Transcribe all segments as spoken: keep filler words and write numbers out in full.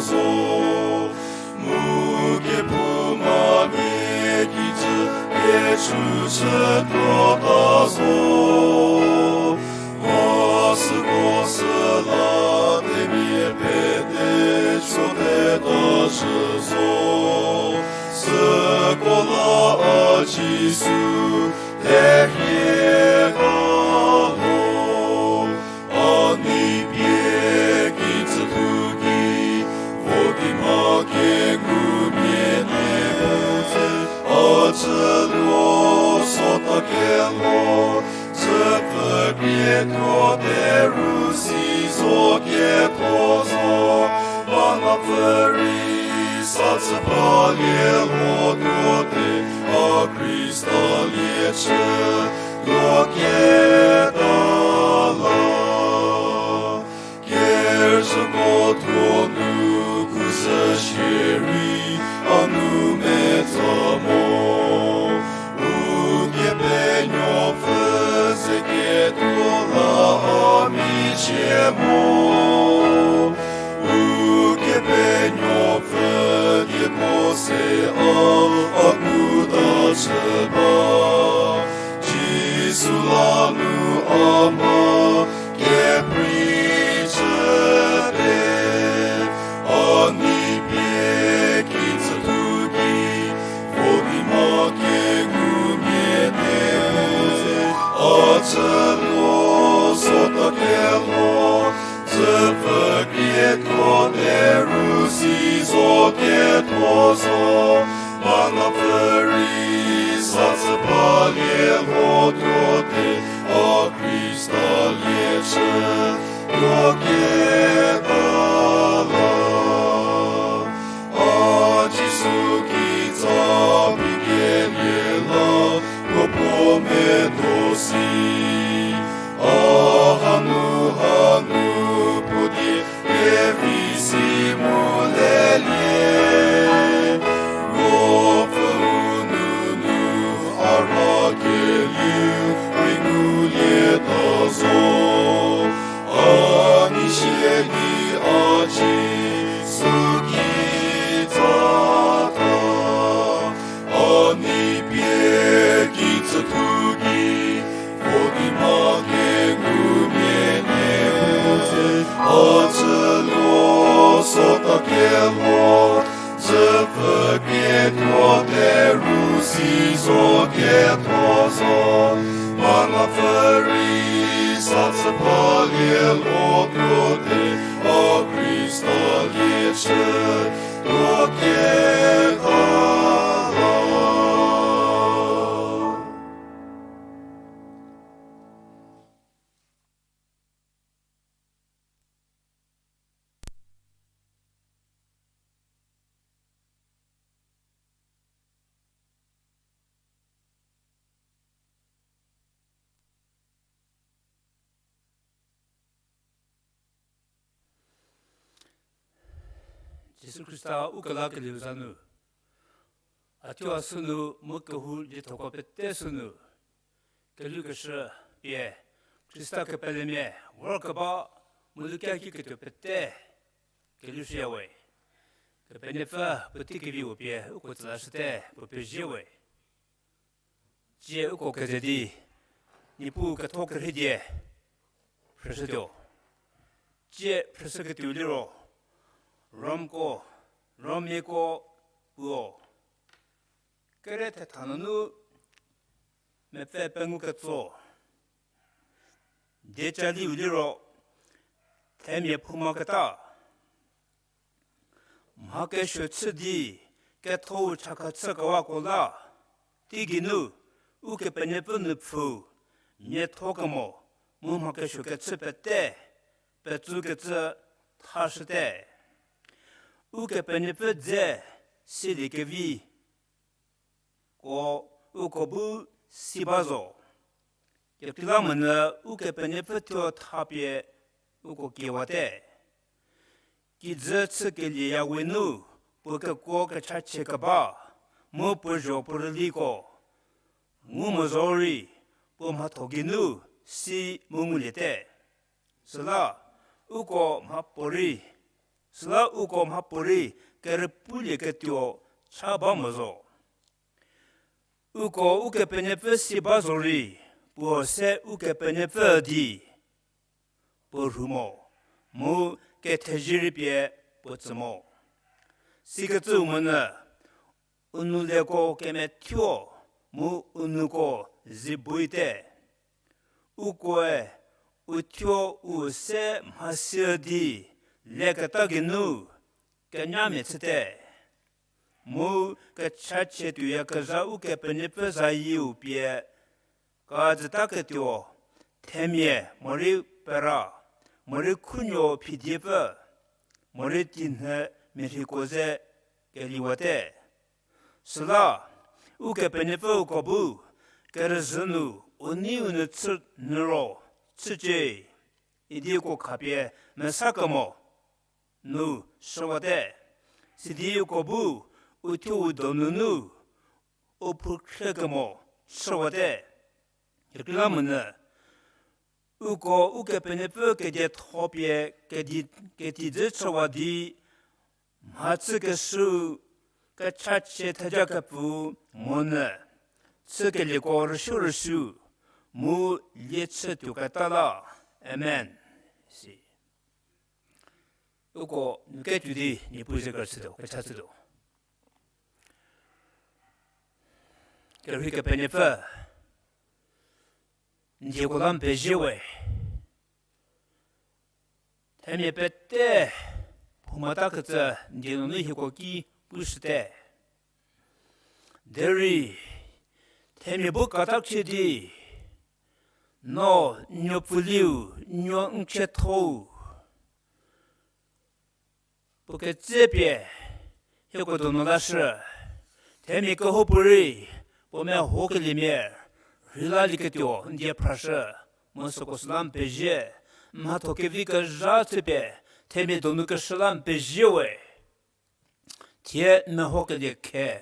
zo. Mu kephouma mia kijü pie chüshü tuota zo. Mha süko süla themia pete choteta zhü zo. Süko la a Jisu, thehie ka lo. A nei pie kijü thu gei, vo di mha kengumia nie mu ze, a chüluo sota kelo, chüpfü pie tuo teru si zo ketho zo, mha ngapfü rei sa chü balie ho tuote, a Khrista lie chü tuo keta la. Kerüzhüko thuo nu kuzhü shierei a nu metha mo. Ukepenuopfü ze ketuo la a michie mo. Ukepenuopfü dieko se a, a kuta chü ba. Jisu la nu a mha keprei chüte, a nei pie kijü thu gei, vo di mha kengumia nie mu ze, a chüluo sota kelo, chüpfü pie tuo teru si zo ketho zo, mha ngapfü rei sa chü balie ho tuote, a Khrista lie chü tuo keta la. A Jisu kitsa pikelie la, puo puo medo si. A hanu hanu puo die kevi si mu lelie. Ruopfü u nunu a rakelieu rei ngulieta zo. A nei sie di a Jisu kitsa ta. A nei pie kijü thu gei, vo di mha kengumia nie mu ze, a chüluo sota kelo, chüpfü pie tuo teru si zo ketho zo, mha ngapfü rei sa chü balie ho tuote, a Khrista lie chü tuo keta la. Jisu Khrista u kelakelieu za nu, a thuo a sünu mu kehou liethoko pete sünu, kelhukeshü pie, Khrista kepelemia vorkeba mu lukia ki ketuo pete kelhoushüya we. Kepenuopfü puotei keviu pie uko tsülashüte, puo pezie we. Tsie uko keze di, Niepuu ketho kerhei die phrüshütuo. Tsie phrüshüketuo liro, Romko, Romiako puo, kere thetha nunu mepfü pengou ketso die caliu liro, themia phoumaketa, mha kesuo chü di kethou chakha chükewako la, teigeinu Ukepenuopfü nupfu, miatho kemo, mu mha kesuo kechü pete, petsükecü thashüte. Ukepenuopfü dze siliekevi ko uko bu si ba zo. Kekreilamonyü Ukepenuopfü thuo thapie uko kiewate. Kijü chükelieyawenu puo kekuo kechachie keba, mu puo zho puo rüliko ngu mo zorei, puo mhatho geinu si mu nguliete. Süla uko mhapuorei Süla uko mhapuorei kerüpulieketuo cha ba mo zo. Uko Ukepenuopfü si ba zorei, puo se Ukepenuopfü di puo rhu mo, mu kethezie rei pie puo tsü mo. Sikecüu monyü, u nouleko kemethuo, mu u nouko zi buote. Ukoe u thuo u se mhasi di leketa geinu kenyamia chüte. Mu kechachie tuoyakezha Ukepenuopfü zayieu pie kajütaketuo, themia morei pera, morei khunuo phidiepfü, morei tinhü mirhiko ze keliwate. Süla, Ukepenuopfü uko bu, kerüzhü nu, u neiu nu chü nyü ro, chücie, idi uko khapie mesakemo nu shüwate. Sidi uko bu, u thuo u donunu, u phukhrekemo chüwate. Kekreilamonyü, uko Ukepenuopfü kedietho pie kedi-, ketijü chüwa di, mhachükeshüu kechachie thejakepfü monyü, chükelieko rüsuo rüsuo, mu lie chü tuoketa la. Amen. Si. Uko nu ketuo di Niepuu ze kerüchütuo, kecha chütuo. Kerhei Kepenuopfü, n dieko la n pezie we. Themia pete phoumatakecü n die nunu hieko ki pushüte. Derei, themia bu katachie di, no n nuopfüliu, n nuo n khiethou puo ketsepie hieko donu lashü. Themia kehoupuorei puo mehokeliemia rheilalieketuo n die phrashü. Mu süko süla n pezie. Mhatho kevi kezha chüpie themia donu keshü la n pezie we. Thie n mehokelie khe,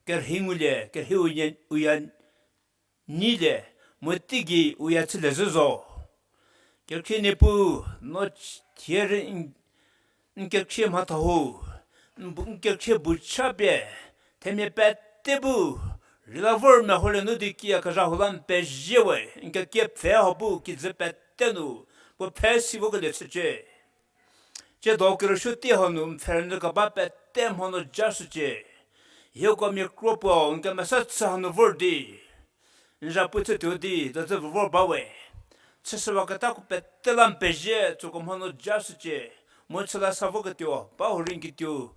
kerhei ngulie, kerhei uya, uya nyilie, mu teigei uya chülie zhü zo. Kekhrie Niepuu, no thie rei n, n kekhrie mhatho hu, n bu, n kekhrie bu chapie, themia pete bu rheila vor meholie nu di kiyakezha hu la n pezie we, n kekie pfhe hau bu kijü pete nu puo pfhe si vokelie chücie. Tsiedo kerüsuo tei hau nu n pfhe rünyü keba pete mho nu ja shücie. Hieko mia kro puo n kemesa chü hanu vor di n zhapu chütuo di dozü vor ba we. Chüshüwaketako pete la n pezie, tsüko mho nu ja shücie. Mu chü la sa voketuo ba hurei n kituo,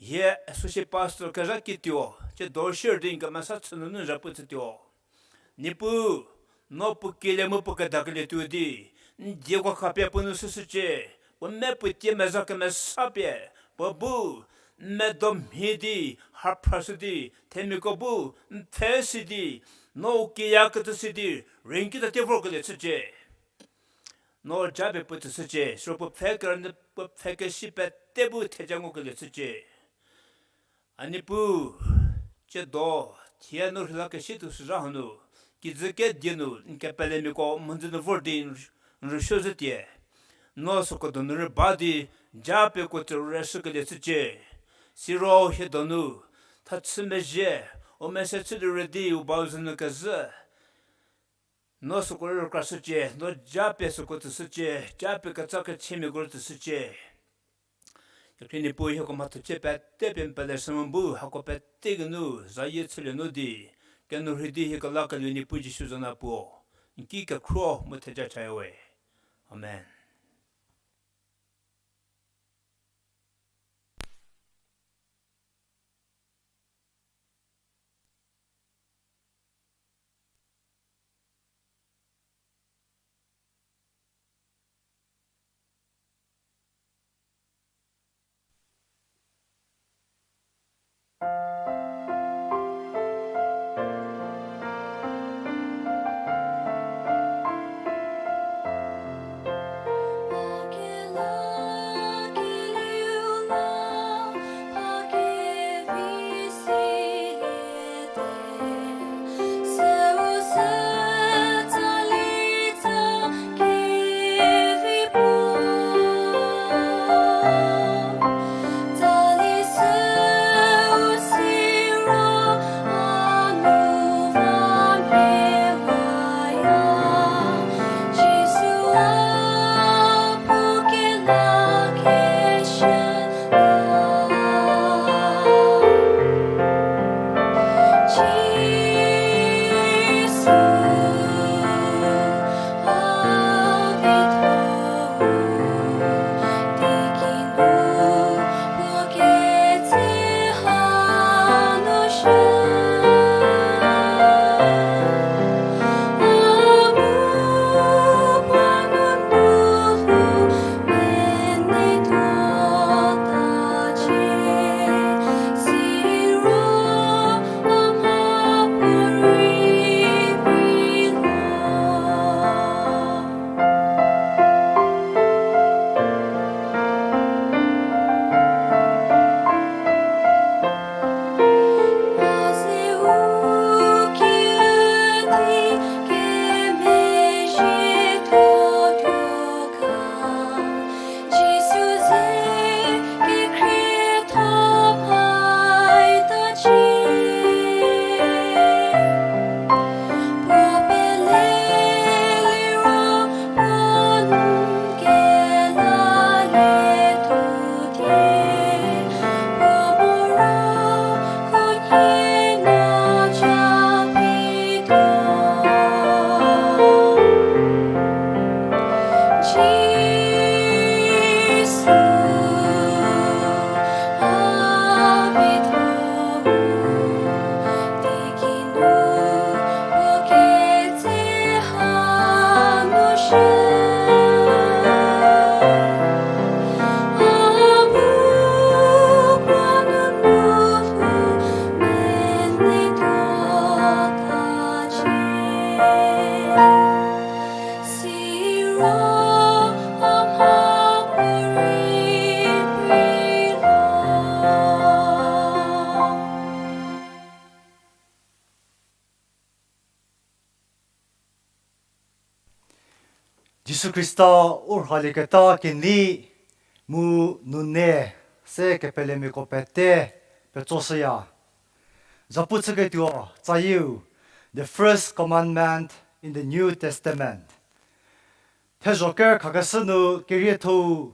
hie associate pastor kezha kituo tsiedo shie di n kemesa chü nunu n zhapu chütuo. Niepuu, no puo kielie mu puo kedakelie tuo di n dieko khapie puo nu shüshücie. Puo me puo tie meza kemesa pie, puo bu n medo mhie di, ha phrashü di, themiako bu n pfhe si di, no u kiyakecü si di, rei n kita tie vorkelie chücie. No japie puo tsüshücie, siro puo pfhe kerünyü, puo pfhe kesi pete bu theja ngukelie chücie. A Niepuu, tsiedo thie no rheila kesi tuo shüzha hanu, kijü kedie nu n kepelemiako mhodzü nu vor di n rüsuo zhütie. No süko donu rei ba di, japie kuo tsü rüshükelie chücie. Siro hie donu thachü mezhie, u mese chü di rüdi u bau zhü nu kezhü, no süko rei rükrashücie, no japie süko tsüshücie, japie ketsa kechümiako rei tsüshücie. Kekhrie Niepuu, hieko mhathochie pete pie n peleshü mu bu hako pete geinu zayie chülie nu di, kenu rhei di hie kelakelieu Niepuu Jisu za nu puo n ki kekhruo mu theja chaya we. Amen. Jisu Khrista u rhalieketa kenei mu nune se kepelemiako pete petsoshüya. Zhapu chüketuo tsayieu, the first commandment in the New Testament. Thezho ker khakeshü nu kerietho-u,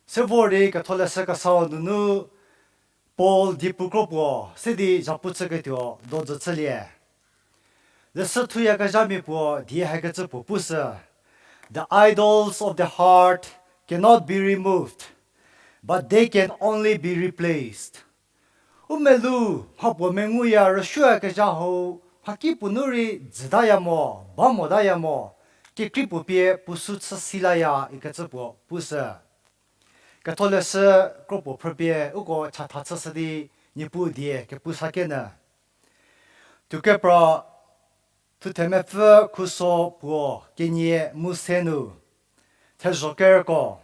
se vor di Ketholeshü Kesau nunu Paul diepu kro puo se di zhapu chüketuo dojü chülie. Leshü thuyakezhamia puo die hakecü puo pushü: The idols of the heart cannot be removed, but they can only be replaced. U melu mhapuo menguya rüsuoyakezha hau mhakipuo nu rei dzütaya mo, ba motaya mo, kekrei puo pie puo sü chü silaya ikecü puo pushü. Ketholeshü kro puo phrüpie uko chatha chüshü di Niepuu die kepu sakenyü. Tuokepra Thuthemepfü khuso puo kenie mu se nu, thezho kerko.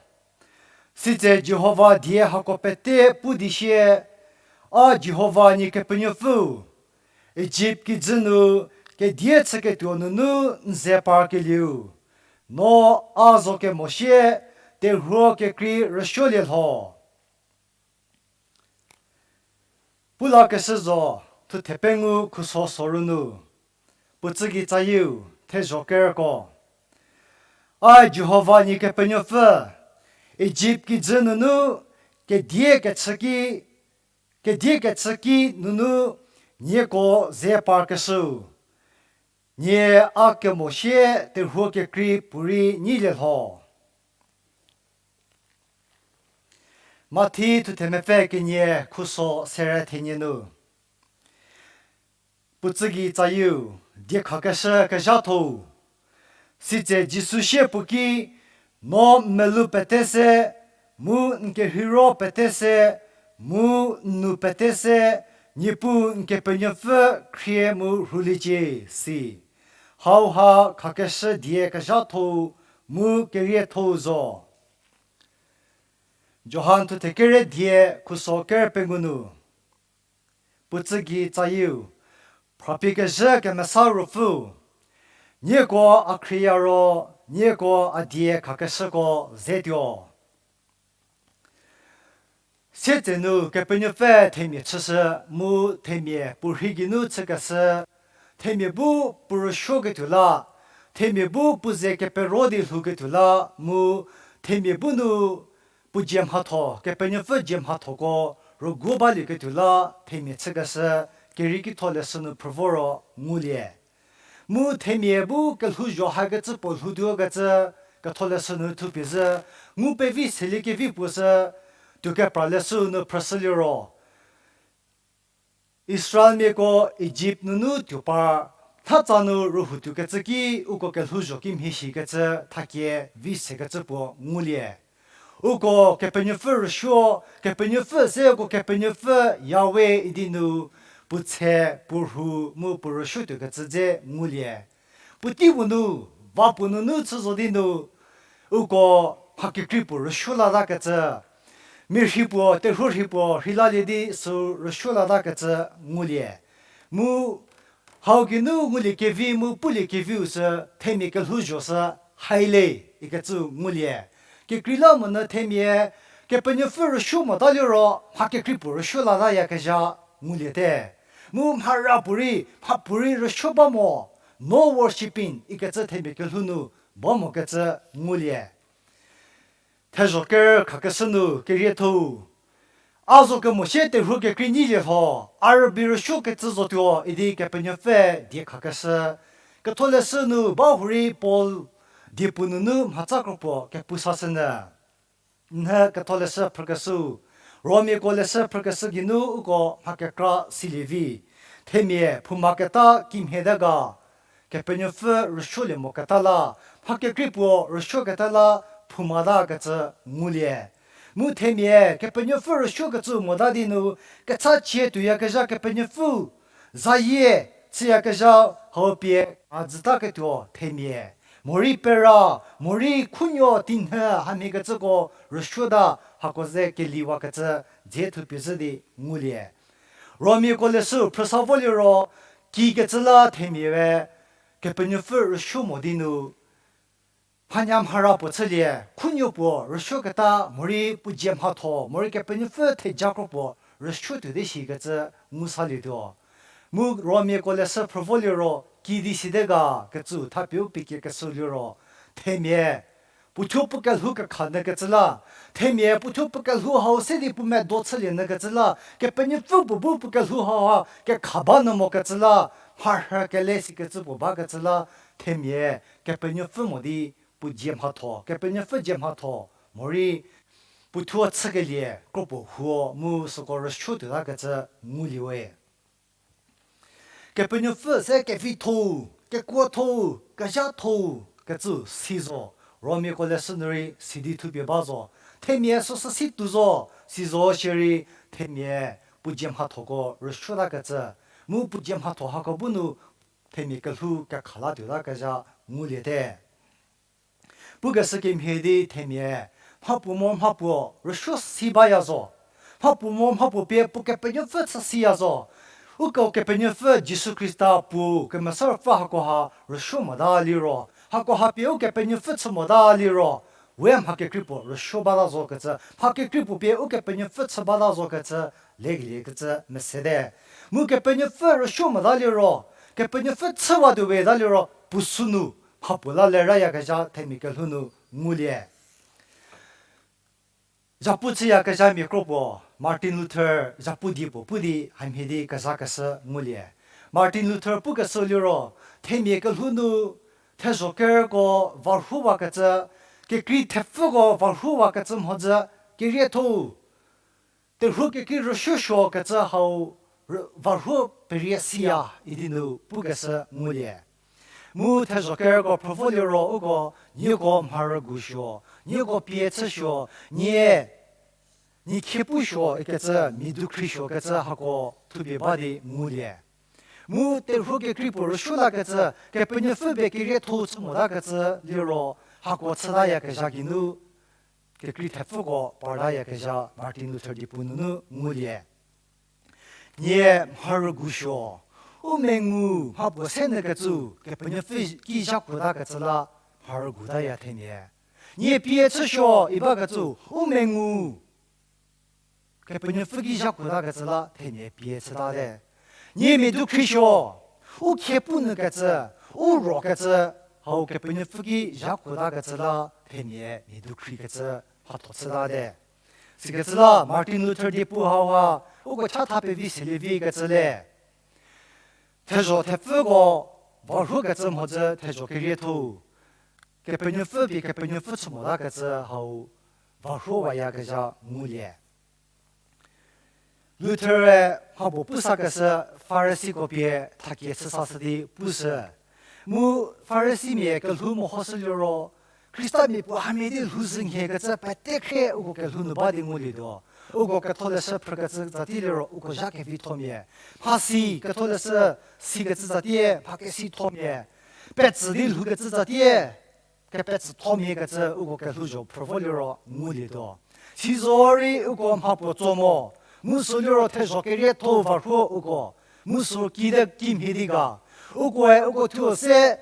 Sitse Jihova die hako pete pu di sie, A Jihova nie Kepenuopfüu, Ijipt kijü nu kedie chüketuo nunu n ze parkelieu, no a zo kemo sie terhuo kekrei rüsuolie lho. Pu lakeshü zo, thuthe pengou khuso soru nu, puo tsügei tsayieu, thezho kerko. A Jihova nie Kepenuopfü, Ijipt kijü nunu kedie kechü ki, kedie kechü ki nunu nieko ze parkeshüu, nie a kemo sie terhuo kekrei puorei nyilie lho. Mathi thuthemepfü kenie khuso sere thenie nu, puo tsügei tsayieu, diekhakeshü kezhatho-u. Sitse Jisu sie puo ki, no n melou pete se, mu n kerheiro pete se, mu n nou pete se, Niepuu n Kepenuopfü khrie mu rhuliecie, si. Hauha khakeshü die kezhatho-u mu kerietho-u zo. Johan thuthe kere die khuso kere pengou nu, puo tsügei tsayieu, phrapie kezhü kemesa Ruopfüu, nieko a khrieya ro, nieko a die khakeshüko zetuo. Sietsenu Kepenuopfü themia chüshü, mu themia puo rhei geinu chükeshü, themia bu puo rüsuoketuo la, themia bu puo ze kepero di lhouketuo la, mu themia bu nu puo dzie mhatho, Kepenuopfü dzie mhathoko rüguo balieketuo la, themia chükeshü, Kerieki tho leshü nu phrü vo ro ngulie. Mu themia bu kelhouzho hakecü puo lhoutuokecü, ketho leshü nu thupie zhü, ngu pevi seliekevi puo sü, tuokepra leshü nu phrüshüliro, Israelmiako Ijipt nunu tuo par, thatsa nu rühoutuokecü ki uko kelhouzho kimhie shikecü thakie vi sekecü puo ngulie. Uko Kepenuopfü rüsuo, Kepenuopfü se uko Kepenuopfü Yahweh idi nu, puo tshe, puo rhu, mu puo rüsuotuokecü dze ngulie. Puotei puo nu, va puo nunu chü zo di nu, uko mha kekrei puo rüsuo latakecü, mia rhei puo, terhuo rhei puo rhei lalie di sü rüsuo latakecü ngulie. Mu hau geinu ngulie kevi mu pulie keviu sü themia kelhouzho sü haile ikecü ngulie. Kekreilamonyü themia Kepenuopfü rüsuo motaliro mha kekrei puo rüsuo latayakezha nguliete. Mu mhara puorei, mhapuorei rüsuo ba mo, no worshipping ikecü themia kelhou nu ba mokecü ngulie. Thezho ker khakeshü nu kerietho-u, a zo kemo sie terhuo kekrei nyilie lho, a rübei rüsuokecü zotuo idi Kepenuopfü die khakeshü, ketho leshü nu ba hurei Paul diepu nunu mhatsa kropuo kepu sashünyü. Nhü ketho leshü phrükeshüu, Romiako leshü phrükeshü geinu uko mha kekra silie vi. Themia phouma keta kimhie te ga, Kepenuopfü rüsuolie moketa la, mha kekrei puo rüsuoketa la, phoumata kecü ngulie. Mu themia Kepenuopfü rüsuokecü mota di nu, kechachie tuoyakezha Kepenuopfü zayie chüyakezha hau pie a zütaketuo themia, morei pera, morei khunuo tinhü hamhiekecüko rüsuota hako ze keliwakecü dzie thupie zhü di ngulie. Romiako leshü phrüsa voliro, kikecü la themia we Kepenuopfü rüsuo mo di nu, mhanya mhara puo chülie, khunuo puo rüsuoketa morei puo dzie mhatho morei Kepenuopfü theja kro puo rüsuo tuo di shikecü ngu salietuo. Mu Romiako leshü phrü vo liro kidi side ga kecü thapie u pie kie keshü liro, themia puothuo puo kelhou kekha nyü kecü la, themia puothuo puo kelhou hau se di puo medo chülie nyü kecü la, Kepenuopfü puo bu puo kelhou hau ha kekha ba nyü mo kecü la, mharhü kele sikecü puo ba kecü la, themia Kepenuopfü mo di puo dzie mhatho, Kepenuopfü dzie mhatho morei puothuo chükelie kro puo huo mu süko rüsuo tuota kecü ngulie we. Kepenuopfü se kevitho-u, kekuotho-u, kezhatho-u kecü si zo, Romiako leshü nu rei sidi thupie ba zo. Themia süsü si tuo zo, si zo shierei themia puo dzie mhathoko rüsuotakecü, mu puo dzie mhatho hako bu nu themia kelhou kekha la tuotakezha nguliete. Pukeshü kemhie di themia, mhapuo mo mhapuo rüsuo si baya zo. Mhapuo mo mhapuo pie puo Kepenuopfü chü siya zo. Uko Kepenuopfü Jisu Khrista puo Kemesa Ruopfü hakoha rüsuo mota liro, hakoha pie Ukepenuopfü chü mota liro, we mha kekrei puo rüsuo bata zo kecü, mha kekrei puo pie Ukepenuopfü chü bata zo kecü, lekelie kecü mesete. Mu Kepenuopfü rüsuo mota liro, Kepenuopfü chüwatuo we ta liro puo sünu mhapuo la lerayakezha themia kelhou nu ngulie. Zhapu chüyakezhamia kro puo, Martin Luther zhapu die puo pu di hamhie di kezhakeshü ngulie. Martin Luther pukeshü liro, themia kelhou nu thezho kerüko varhuwakecü, kekrei thepfüko varhuwakecü mhodzü kerietho-u, terhuo kekrei rüsuosuokecü hau varhuo perie siya idi nu pukeshü ngulie. Mu thezho kerüko phrü vo liro uko nieko mharügu suo, nieko pie chüsuo, nie, nie khiepu suo ikecü, mia dukhri suokecü hako thupie ba di ngulie. Mu terhuo kekrei puo rüsuo lakecü, Kepenuopfü pie kerietho-u chü motakecü liro, hako chütayakezha geinu, kekrei thepfüko partayakezha Martin Luther diepu nunu ngulie. Nie mharügu suo, u mengu mhapuo se nyükecü, Kepenuopfü ki zhakuotakecü la mharügutaya thenie. Nie pie chüsuo ibakecü, u mengu Kepenuopfü ki zhakuotakecü la thenie pie chütate. Nie mia dukhri suo, u khiepu nyükecü, u rokecü, hau Kepenuopfü ki zhakuotakecü la thenie mia dukhrikecü mhatho chütate. Sikecü la Martin Luther diepu hauha uko chatha pevi selievikecü le. Thezho thepfüko varhuokecü mhodzü thezho kerietho-u, Kepenuopfü pie Kepenuopfü chü motakecü hau varhuowayakezha ngulie. Luther-e mhapuo pusakeshü Farisiko pie thakie chüsashü di pushü. Mu Farisimia kelhou mehoshü liro, Khristamia puo hamhie di lhou zhü nhiekecü pete khrie uko kelhou nu ba di ngulietuo. Uko ketholeshü phrükecü tsatie liro uko zha kevithomia, mhasi ketholeshü sikecü tsatie mha kesithomia, petsü di lhoukecü tsatie kepetsüthomiakecü uko kelhouzho phrü vo liro ngulietuo. Sizorei uko mhapuo tso mo, mu sü liro thezho kerietho-u varhuo uko, mu sü kide kimhie di ga, ukoe uko thuo se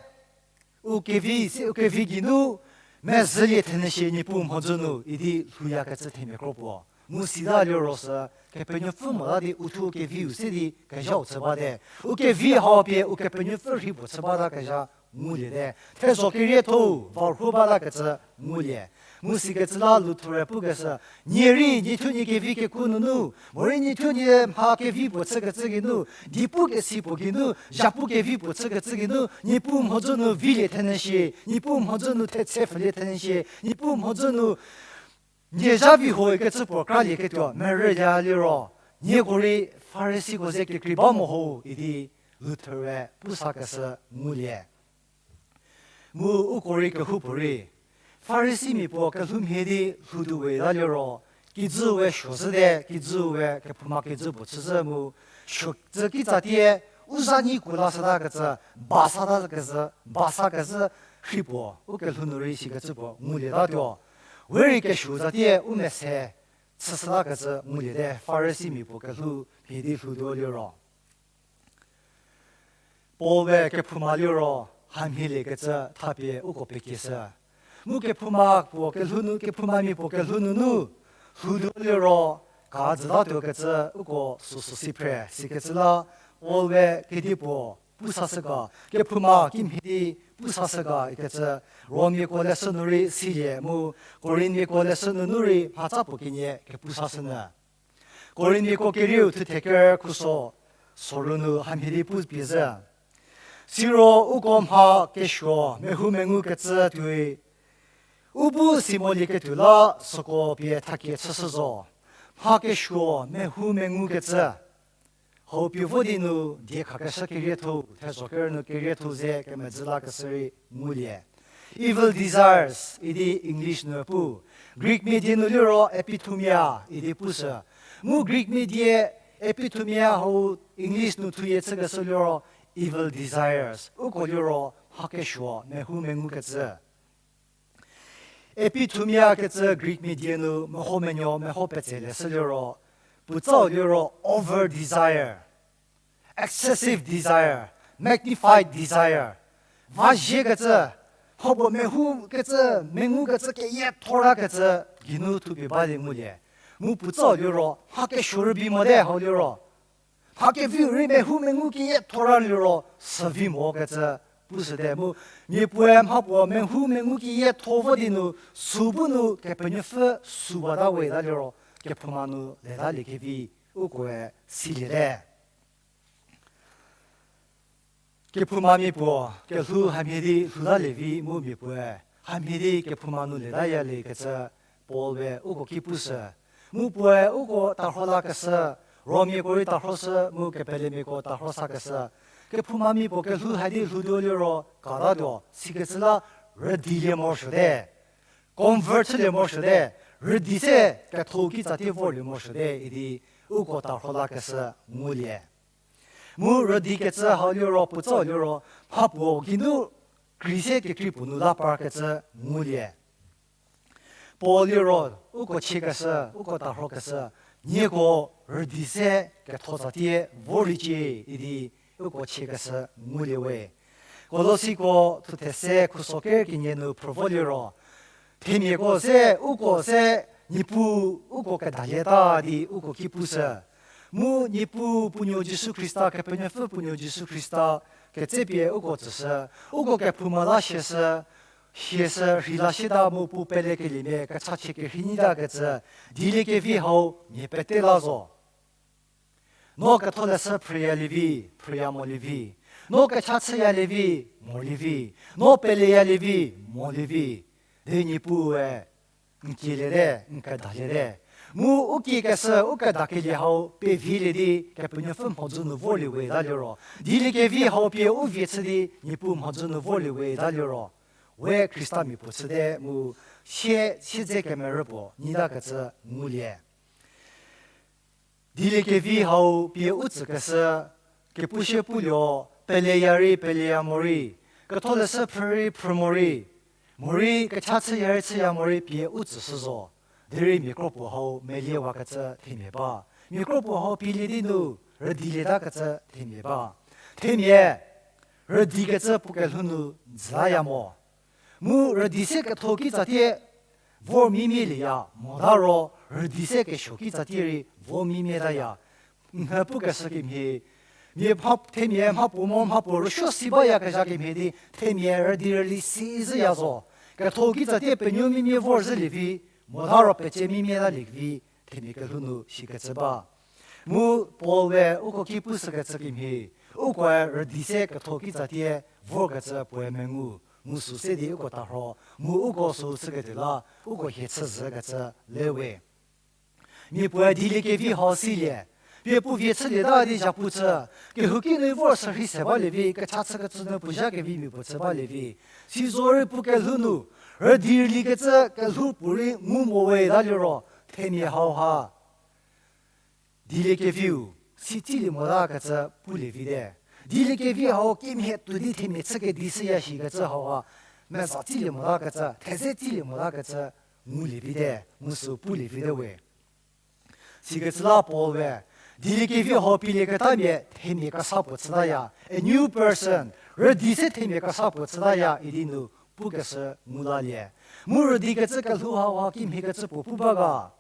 u kevi, se u kevi geinu mezhülie thenyü shie Niepuu mhodzü nu idi lhouyakecü themia kro puo. Mu sita liro sü Kepenuopfü mota di u thuo keviu se di kezhau chü bate. U kevi hau pie Ukepenuopfü rhei puo chü batakezha nguliete. Thezho kerietho-u varhuo batakecü ngulie. Mu sikecü la Luther-e pukeshü, nie rei nie thuo nie kevi keku nunu, morei nie thuo nie mha kevi puo chükecü geinu, die pukesi puo geinu, zhapu kevi puo chükecü geinu, Niepuu mhodzü nu vilie thenyü shie, Niepuu mhodzü nu thetse pfhülie thenyü shie, Niepuu mhodzü nu nie zha vi huoikecü puo kralieketuo merüya liro, nieko rei Farisiko ze kekrei ba mo ho idi Luther-e pusakeshü ngulie. Mu uko rei kehoupuorei, Farisimia puo kelhoumhie di lhoutuo we ta liro, kijü we suozhüte, kijü we kephouma kijü puo chüzhü mu, suo tsü kitsatie, u za nyi ku lashütakecü, ba satakecü, ba sakezhü rhei puo, u kelhou nu rei sikecü puo ngulietatuo. We rei kesuo tsatie u mese chüshütakecü nguliete, Farisimia puo kelhoumhie di lhoutuo liro. Paul-e kephouma liro hamhieliekecü thapie uko pekieshü. Mu kephouma puo kelhou nu, kephoumamia puo kelhou nunu lhoutuo liro, ka jütatuo kecü uko süsü si phre, sikecü la Paul-e kedipuo pu sashü ga, kephouma kimhie di pu sashü ga ikecü, Rommiako leshü nu rei silie mu, Korinthmiako leshü nunu rei mhatsa puo kenie kepu sashünyü. Korinthmiako kerieu thuthe ker khuso, soru nu hamhie di pu pie zhü. Siro uko mha kesuo mehoumengu kecü tuoi, u bu si molieketuo la süko pie thakie chüshü zo. Mha kesuo mehoumengu kecü. Hau pie vo di nu diekhakeshü kerietho, thezho ker nu kerietho ze kemedzü lakeshü rei ngulie. Evil desires idi English nu pu. Greek mia die nu liro epithumia idi pushü. Mu Greek mia die epithumia hau English nu thuyie chükeshü liro evil desires. Uko liro mha kesuo mehoumengu kecü. Epithumia kecü Greek mia die nu mehomenuo meho petse leshü liro, puotsau liro over desire, excessive desire, magnified desire. Va zie kecü, hau puo mehou kecü, mengu kecü, keyiethora kecü, geinu thupie balie ngulie. Mu puotsau liro mha kesuo rübei mote hau liro, mha keviu rei mehoumengu keyiethora liro süvi mo kecü pushüte mu, miapuoe mhapuo mehoumengu keyietho vo di nu, sü bu nu Kepenuopfü süwata we ta liro, kephouma nu letaliekevi ukoe siliete. Kephoumamia puo kelhou hamhie di lhoutalie vi mu miapuoe hamhie di kephouma nu letayalie kecü Paul-e uko ki pushü. Mu puoe uko tarho lakeshü, Rommiako rei tarhoshü mu kepelemiako tarho sakeshü. Kephoumamia puo kelhou hai di lhoutuo liro katatuo, sikecü la rüdilie morosuote. Convert chülie morosuote. Rüdi se ketho kitsatie vorlie morosuote idi uko tarho lakeshü ngulie. Mu rüdi kecü hau liro, puotsau liro, mhapuo geinu krei se kekrei puo nu la parkecü ngulie. Paul liro, uko chiekeshü, uko tarhokeshü, nieko rüdi se ketho tsatie vorliecie idi uko chiekeshü ngulie we. Kolosiko thuthe se khuso ker kenie nu phrü vo liro, themiako se, uko se, Niepuu uko kedalieta di uko ki pushü. Mu Niepuu puo nuo Jisu Khrista, Kepenuopfü puo nuo Jisu Khrista ketsepie uko tsüshü, uko kephouma la siashü, siashü rheila siata mu puo pelekeliemia kechachie kerhei nyitakecü, dieliekevi hau mia pete la zo. No ketholeshü phrüyalie vi, phrüya molie vi. No kecha chüyalie vi, molie vi. No peleyalie vi, molie vi. Di Niepuue n kieliete, n kedaliete. Mu u kiekeshü, u kedakelie hau pevilie di Kepenuopfü mhodzü nu vorlie we ta liro, dieliekevi hau pie u vie chü di Niepuu mhodzü nu vorlie we ta liro, we Khristamia puo chüte mu sie, siedze kemerü puo nyitakecü ngulie. Dieliekevi hau pie u tsükeshü, kepushie puo lio, peleya rei peleya morei, ketholeshü phrü rei phrü morei, morei kecha chüya rei chüya morei pie u tsüshü zo. Derei mia kro puo hau meliewakecü themia ba. Mia kro puo hau pielie di nu rüdilietakecü themia ba. Themia, rüdikecü puo kelhou nu dzüya mo. Mu rüdi se ketho kitsatie vor mimielieya mota ro, rüdi se kesuo kitsatie rei vor mimietaya. Mha pukeshü kemhie, mia mha, themia mhapuo mo mhapuo rüsuo si bayakezha kemhie di, themia rüdi rüli si zhüya zo. Ketho kitsatie penuo mimie vor zhülie vi, mota ro pecie mimietalie vi, themia kelhou nu shikecü ba. Mu Paul-e uko ki pushükecü kemhie, ukoe rüdi se ketho kitsatie vorkecü puoe mengu, mu sü se di uko tarho, mu uko sü chüketuo la, uko hie chü zhükecü le we. Miapuoe dieliekevi hau silie, pie puo vie chülieta di zhapu chü, kehouki nu vor sürhei se balie vi, kecha chükecü nu puo zha kevimia puo chü balie vi. Sizorei puo kelhou nu, rüdi rülikecü kelhou puorei ngu mo we ta liro, themia hauha dieliekeviu si tsilie motakecü pulie vite. Dieliekevi hau kimhie tuo di themia chükedi shüya shikecü hauha meza tsilie motakecü, theze tsilie motakecü ngulie vite, mu sü pulie vite we. Sikecü la Paul-e, dieliekevi hau pielieketamia themia kesa puo chütaya, a new person, rüdi se themia kesa puo chütaya idi nu pukeshü ngu lalie. Mu rüdikecü kelhou hauha kimhiekecü puo pu ba ga.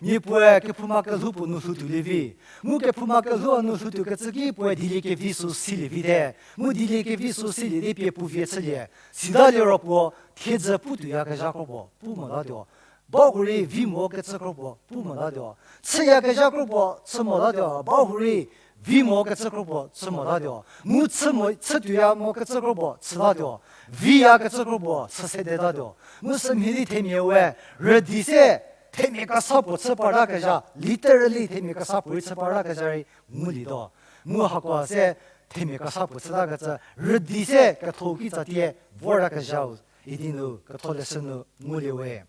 Mia puoe kephouma kelhou puo nu lhoutuolie vi. Mu kephouma kelhou hanu lhoutuokecü ki puoe dieliekevi sü silie vite. Mu dieliekevi sü silie di pie puo vie chülie. Sita liro puo thiedzü putuoyakezha kro puo pu motatuo. Bahurei vi mo kecü kro puo pu motatuo. Chüyakezha kro puo chü motatuo. Bahurei vi mo kecü kro puo chü motatuo. Mu chü mo, chütuoya mo kecü kro puo chütatuo. Viyakecü kro puo chü sedetatuo. Mu sümhie di themia we rüdi se themia kesa puo chü partakezha, literally themia kesa puorei chü partakezha rei ngulietuo. Mu hakoa se themia kesa puo chütakecü rüdi se ketho kitsatie vortakezhau idi nu ketholeshü nu ngulie we.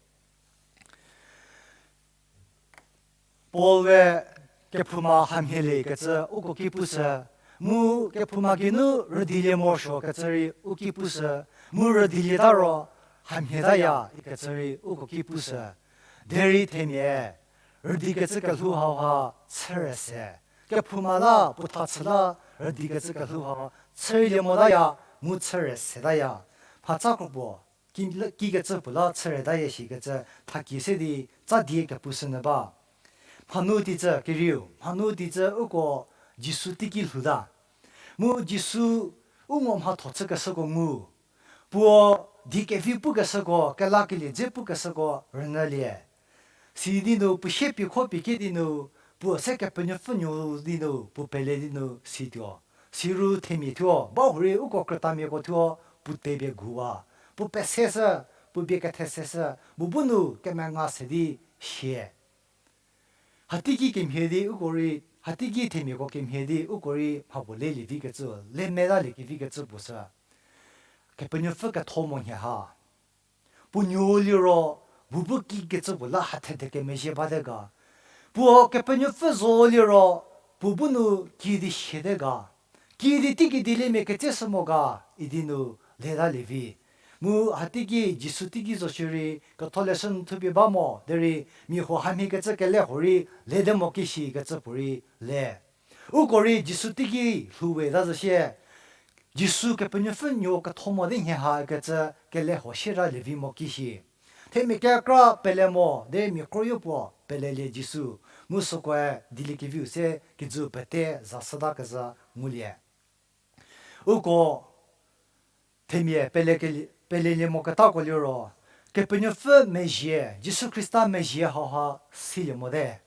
Paul we kephouma hamhielie kecü uko ki pushü, mu kephouma geinu rüdilie morosuo kecü rei u ki pushü, mu rüdilieta ro hamhietaya ikecü rei uko ki pushü. Derei themia, rüdikecü kelhou hauha chüre se. Kephouma la, puo tha chü la, rüdikecü kelhou hauha chülie motaya, mu chüre setaya. Mhatsa kro puo, ki, kikecü puo la chüretaya shikecü thakie se di tsa die kepushünyü ba. Mhanu teicü kerieu, mhanu teicü uko Jisu teiki lhouta. Mu Jisu u ngo mhatho chükeshüko ngu. Puo die kevi pukeshüko, kelakelie dze pukeshüko rünyülie. Sidi nu puo sie pie kho pie kie di nu, puo se Kepenuopfü nuo di nu puo pele di nu situo. Siru themia thuo, bahurei uko krütamiako thuo, puo tepie guwa. Puo peseshü, puo bie ketheseshü, mu bu nu kemenga se di sie. Hateiki kemhie di uko rei, hateiki themiako kemhie di uko rei mha puo lelie vikecü, le metalie kevikecü puo sü. Kepenuopfü ketho mo nhie ha. Puo nuo liro, puo bu kikecü puo la hathede kemezhie bate ga. Puo Kepenuopfü zo liro, puo bu nu kidi siate ga. Kidi teiki dieliemia ketseshü mo ga, idi nu letalie vi. Mu hateiki Jisu teiki zo shierei, ketholeshü nu thupie ba mo, derei mia huo hamhiekecü kele huorei, lete mo ki shikecü puorei le. Uko rei Jisu teiki lhou we ta zo shie, Jisu Kepenuopfü nuo ketho mo di nhie ha kecü kele huo sietalie vi mo ki shi. Themia kekra pele mo, derei mia kroyo puo pelelie Jisu. Mu sükoe dieliekeviu se kijü pete zasütakezha ngulie. Uko themia pele keli-, pelelie moketako liro, Kepenuopfü mezhie, Jisu Khrista mezhie hauha silie mote.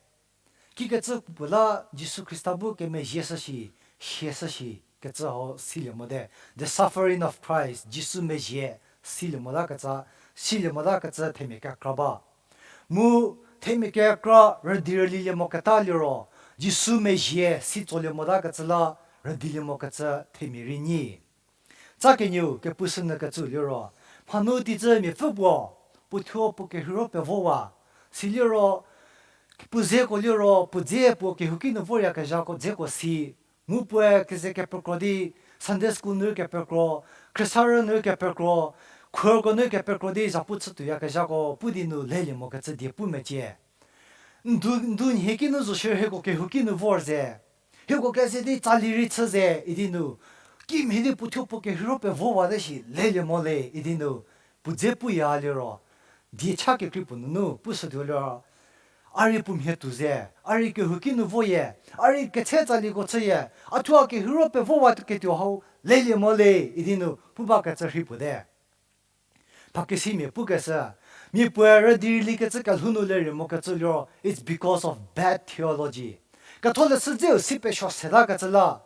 Kikecü puo la Jisu Khrista bu kemezhie shüshi, sie shüshi kecü hau silie mote. The suffering of Christ, Jisu mezhie silie mota kecü, silie mota kecü themia kekra ba. Mu themia kekra rüdi rülilie moketa liro, Jisu mezhie si tsolie mota kecü la rüdilie mokecü themia rei nyi. Tsa kenieu kepushünyü kecü liro, mhanu teicü miapfü puo, puo thuo puo kerheiro pevowa, siliro, puo dzeko liro, puo dze puo kehouki nu voryakezhako dzeko si, mu puoe keze kepekro di, Sunday school nu rei kepekro, khriesarü nu rei kepekro, khuoko nu rei kepekro di zhapu chütuoyakezhako pu di nu lelie mokecü die pu mecie. Ndu, ndu nhie ki nu zo shierei hieko kehouki nu vor ze. Hieko keze di tsali rei chü ze idi nu. Kimhie di puo thuo puo kerheiro pevowate shi lelie mo le idi nu. Puo dze puya liro. Diecha kekrei puo nunu pushütuo liro. A rei puo mhie tuo ze. A rei kehouki nu voye. A rei ketse tsaliko chüye. A thuo a kerheiro pevowa ketuo hau lelie mo le idi nu pu bakecü rhei puo te. Mhakesimia pukeshü, mia puoe rüdi rülikecü kelhou nu lelie mokecü liro, it's because of bad theology. Ketholeshü dzeu si pesuo setakecü la,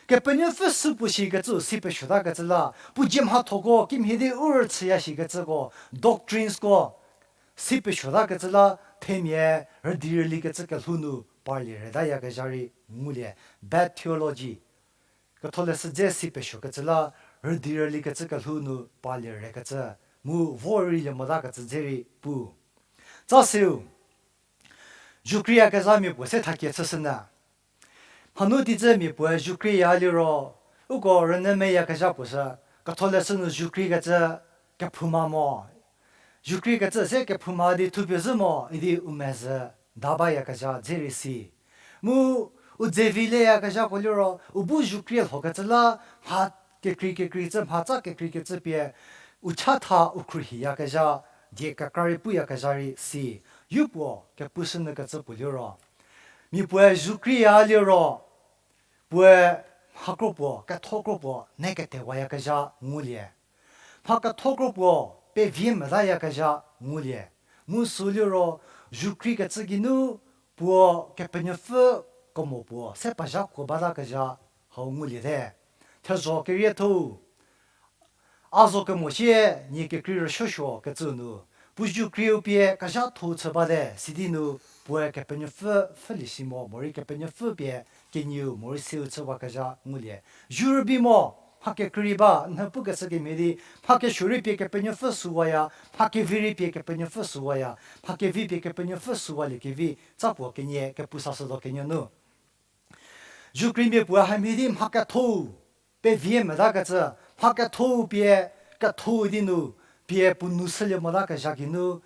Kepenuopfü sü puo shikecü si pesuotakecü la, puo dzie mhathoko kimhie di u rüchüya shikecüko, doctrinesko, si pesuotakecü la, themia rüdi rülikecü kelhou nu parlie retayakezha rei ngulie, bad theology. Ketholeshü dze si pesuokecü la, rüdi rülikecü kelhou nu parlie rekecü, mu vo rei lie motakecü dze rei pu. Tsa seu, zukriyakezhamia puo se thakie chüshünyü. Mhanu teicümia puoe zukriya liro, uko rünyü meyakezha puo sü, ketholeshü nu zukriekecü kephouma mo. Zukriekecü se kephouma di thupie zhü mo idi u mezhü da bayakezha dze rei si. Mu u dzevi leyakezhako liro, u bu zukrie lhokecü la, mha kekrei kekreikecü, mhatsa kekreikecü pie, u chatha u khruohiyakezha, die kekra rei puyakezha rei si, yu puo kepushünyükecü puo liro, mia puoe zukriya liro, puoe mha kro puo, ketho kro puo, ne ketewayakezha ngulie. Mha ketho kro puo, pevie metayakezha ngulie. Mu sü liro, zukrikecü geinu, puo Kepenuopfü kemo puo, se pezhakuo batakezha hau nguliete. Thezho kerietho-u, a zo kemo sie nie kekrei rüsuosuo kecü nu, puo zukriu pie kezhatho-u chü bate, sidi nu puoe Kepenuopfü pfhülie si mo, morei Kepenuopfü pie kenieu morei seu chüwakezha ngulie. Zu rübei mo, mha kekrei ba, nhü pukeshü kemhie di, mha kesuo rei pie Kepenuopfü süwaya, mha kevi rei pie Kepenuopfü süwaya, mha kevi pie Kepenuopfü süwaliekevi, tsa puo kenie kepu sashütuo kenie nu. Zukriemia puoe hamhie di mha ketho-u, pevie metakecü, mha ketho-u pie, ketho-u di nu, pie puo nou shülie motakezha geinu,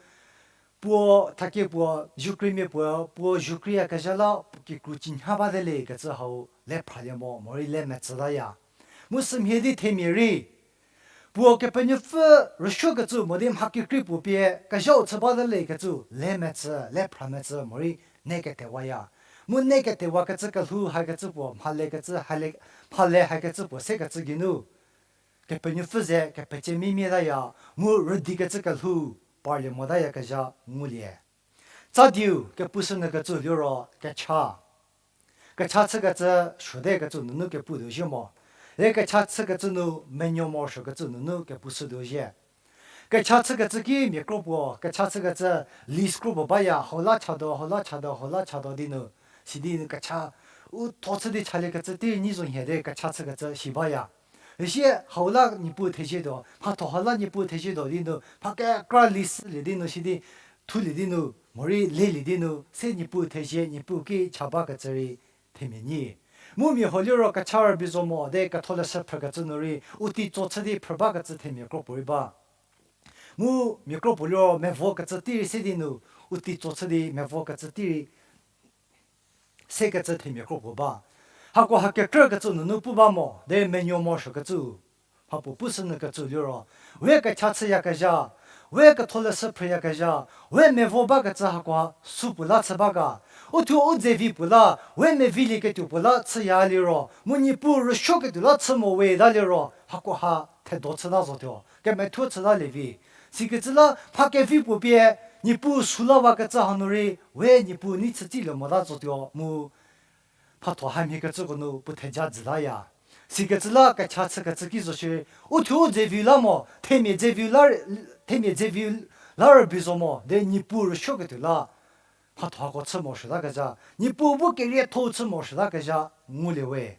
puo thakie puo, zukriemia puo, puo zukriyakezha la puo kikru cinha bate le kecü hau le phralie mo, morei le metsütaya. Mu sümhie di themia rei, puo Kepenuopfü rüsuokecü mo di mha kekrei puo pie kezhau chü bate le kecü le metsü, le phra metsü morei ne ketewaya. Mu ne ketewakecü kelhou hakecü puo, mhale kecü, hale, mhale hakecü puo sekecü geinu, Kepenuopfü ze kepecemimia taya, mu rüdikecü kelhou parlie motayakezha ngulie. Tsa diu kepushünyükecü liro kecha. Kecha chükecü suotekecü nunu kepu tuo zhie mo. Le kecha chükecü nu menuo morosuokecü nunu kepushü tuo zhie. Kecha chükecü ki mia kro puo, kecha chükecü list kro puo baya, hau la chatuo, hau la chatuo, hau la chatuo di nu, sidi nu kecha, u tho chü di chaliekecü tei nyi zo nhie di kecha chükecü si baya. Üsie hau la Niepuu thezietuo, mhatho hau la Niepuu thezietuo di nu, mha kekra list lie di nu sidi, thulie di nu, morei lelie di nu, se Niepuu thezie, Niepuu ki cha bakecü rei themia nyi. Mu mia huo liro kecha rübei zo mo de ketholeshü phrükecü nu rei, u teitso chü di phrü bakecü themia kro puo rei ba. Mu mia kro puo liro mevokecü tei rei se di nu, u teitso chü di mevokecü tei rei sekecü themia kro puo ba. Hako ha kekrükecü nunu pu ba mo, de menuo morosuokecü. Mhapuo pushünyükecü liro, we kecha chüyakezha, we ketholeshü phrüyakezha, we mevo bakecü hakoha supuo la chü ba ga. Uthuo u dzevi puo la, we mevilieketuo puo la chüya liro, mu Niepuu rüsuoketuo la chü mo we ta liro, hakoha thedo chüta zotuo, kemethuo chütalie vi. Sikecü la mha kevi puo pie, Niepuu sü lawakecü hanu rei, we Niepuu nei chütsilie mota zotuo mu, mhatho hamhiekecüko nu puo theja jütaya. Sikecü la kecha chükecü ki zo shierei, uthuo u dzevi la mo, themia dzevi la, themia dzevi la rübei zo mo, de Niepuu rüsuoketuo la, mhatho hako chü morosuotakezha, Niepuu bu kerietho-u chü morosuotakezha ngulie we.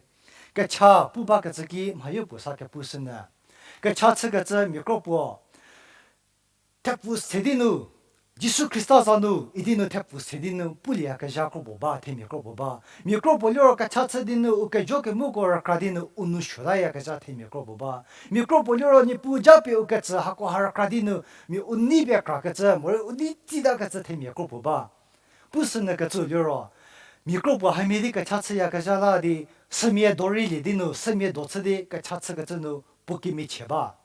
Kecha pu bakecü ki mhayo puo sa kepushünyü. Kecha chükecü mia kro puo, thepfu se di nu, Jisu Khrista za nu idi nu thepfu se di nu pulieyakezha kro puo ba, themia kro puo ba. Mia kro puo liro kecha chü di nu u kejo kemuko rükra di nu u nou suotayakezha themia kro puo ba. Mia kro puo liro Niepuu japie u ketsü hakoha rükra di nu, mia u nei pie krakecü, morei u nei tsitakecü themia kro puo ba. Pushünyükecü liro, mia kro puo hamhie di kecha chüyakezha la di, sümia do reilie di nu, sümia do chü di kecha chükecü nu puo kemiachie ba.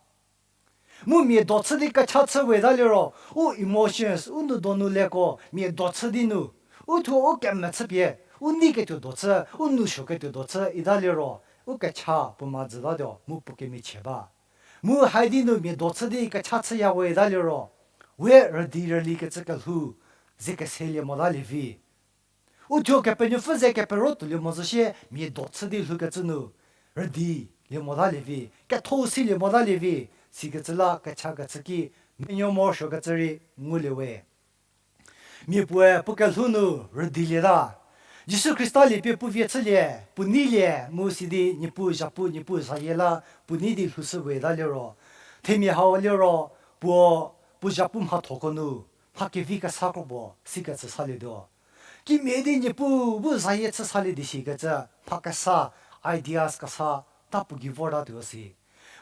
Mu mia do chü di kecha chü we ta liro, u emotions, u nou donu leko, mia do chü di nu, uthuo u kemechüpie, u neiketuo do chü, u nou suoketuo do chü ita liro, u kecha puo ma jütatuo mu puo kemiachie ba. Mu haidi nu mia do chü di kecha chüya we ta liro, we rüdi rülikecü kelhou, ze keselie motalie vi. Uthuo Kepenuopfü ze kepero tuolie mo zo shie mia do chü di lhoukecü nu, rüdilie motalie vi, ketho silie motalie vi, sikecü la kechakecü ki, menuo morosuokecü rei ngulie we. Mia puoe puo kelhou nu rüdilieta. Jisu Khrista lie pie puo vie chülie, puo neilie, mu sidi Niepuu zhapu, Niepuu zayie la, puo nei di lhoushü we ta liro. Themia hau liro, puo, puo zhapu mhathoko nu, mha kevi kesa kro puo, sikecü salietuo. Kimhie di Niepuu bu zayie chü salie di shikecü, mha kesa, ideas kesa, ta puo gei vortatuo si.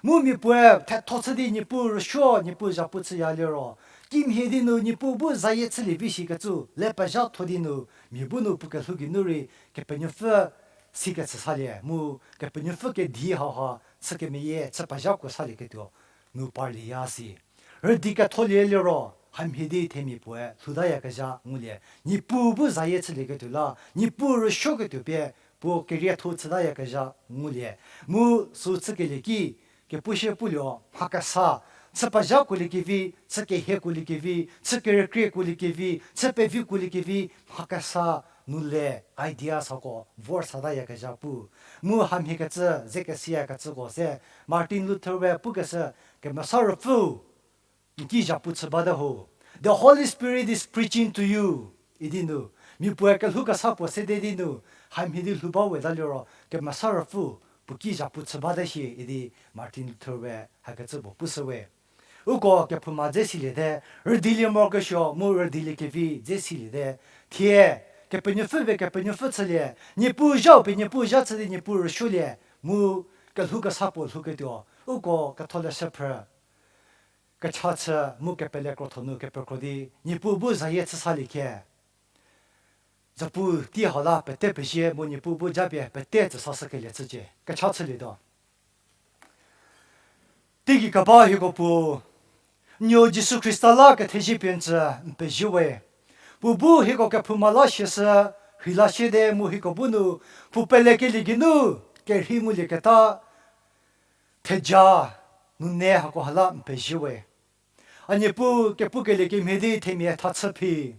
Mu mia puoe thetho chü di Niepuu rüsuo, Niepuu zhapu chüya liro. Kimhie di nu Niepuu bu zayie chülie vi shikecü, le pezhatho di nu, mia bu nu puo kelhou geinu rei, Kepenuopfü sikecü salie, mu Kepenuopfü kedi hauha, chü kemeyie, chü pezhakuo salieketuo. nu parlieya si. Rüdi ketholie liro, hamhie di themia puoe lhoutayakezha ngulie. Niepuu bu zayie chülieketuo la, Niepuu rüsuoketuo pie, puo kerietho chütayakezha ngulie. Mu sü chükelie ki, kepushie pulie mha kesa, chü pezhakuoliekevi, chü kehiekuoliekevi, chü kerükriekuo liekevi, chü pevikuoliekevi, mha kesa nu le ideas hako vor satayakezha pu. Mu hamhiekecü, ze kesiyakecüko se, Martin Luther we pukeshü, Kemesa Ruopfü n ki zhapu chü bate ho. The Holy Spirit is preaching to you. Idi nu, mia puoe kelhou kesa puo sede di nu, hamhie di lhou ba weta liro, Kemesa Ruopfü puo ki zhapu chü bate shie idi Martin Luther we hakecü puo pushü we. Uko kephouma dze siliete, rüdilie morokesuo mu rüdilie kevi dze siliete. Thie, Kepenuopfü pie Kepenuopfü chülie, Niepuu zhau pie Niepuu zha chü di Niepuu rüsuolie, mu kelhou kesa puo lhouketuo, uko ketholeshü phrü kecha chü mu kepele krotho nu kepekro di, Niepuu bu zayie chü salie khe. Zapu tei hau la pete pezie mu Niepuu bu japie pete tsü sashükelie chücie. Kecha chülietuo. Teigei keba hieko Puo, n nuo Jisu Khrista la kethezie pie n tsü n pezie we. Puo bu hieko kephouma la siashü, rheila siete mu hieko bu nu, puo pelekelie geinu, kerhei ngulieketa, theja, nune hako ha la n pezie we. A Niepuu kepukelie kemhie di themia tha chü phi.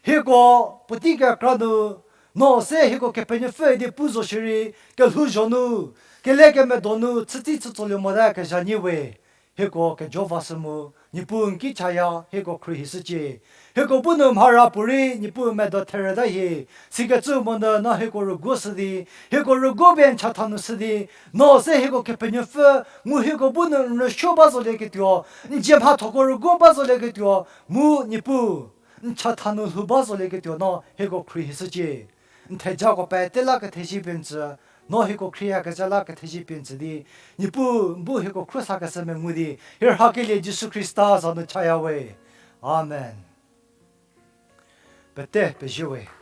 Hieko, puotei kekra nu, no se hieko Kepenuopfü idi pu zo shierei, kelhouzho nu, kele kemedo nu, chütei chütsolie mote kezha nyie we. Hieko kejo vashü mu, Niepuu n ki chaya, hieko khruohishücie. Hieko bu nu mhara puorei, Niepuu medo therüta hie, sikecü monyü no hieko rüguoshü di, hieko rüguo pie n chatha nu shü di, no se hieko Kepenuopfü, mu hieko bu nu n rüsuo ba zolieketuo, n zie mhathoko rüguo ba zolieketuo, mu Niepuu, n chatha nu lhou ba zolieketuo no hieko khruohishücie. N thejako pete la kethezie pie n tsü, no hieko khrieyakezha la kethezie pie n tsü di, Niepuu n bu hieko khruohishükeshü mengu di, hie rhakelie Jisu Khrista za nu chaya we. Amen. Pete pezie we.